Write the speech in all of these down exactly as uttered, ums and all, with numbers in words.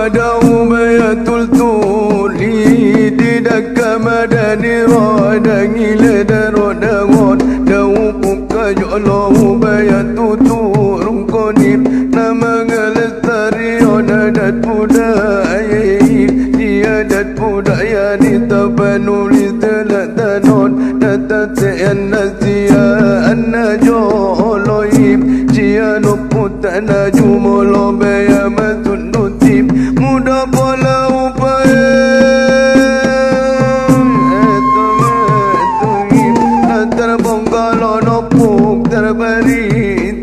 Dau baya tultuli di daka madani ro dangi le daro dangon dau pukka jolo baya tutu rungkonip na mangalestarion adat budaya i di adat budaya di tapanuli selatanon na tatean na sia anna jolo ip sia noput tanah jumolo baya masundut Muda pola upae, etong, etong, na tarbonggalo nopuk tarbari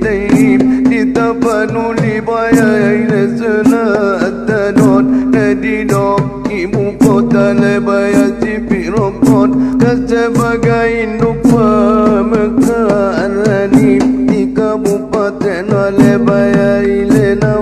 teip, di tapanuli baya ile selatanon, na didok ibu kota le baya sipi rokon, na sebagai induk pamekaan ranip, di kabupaten le baya ile na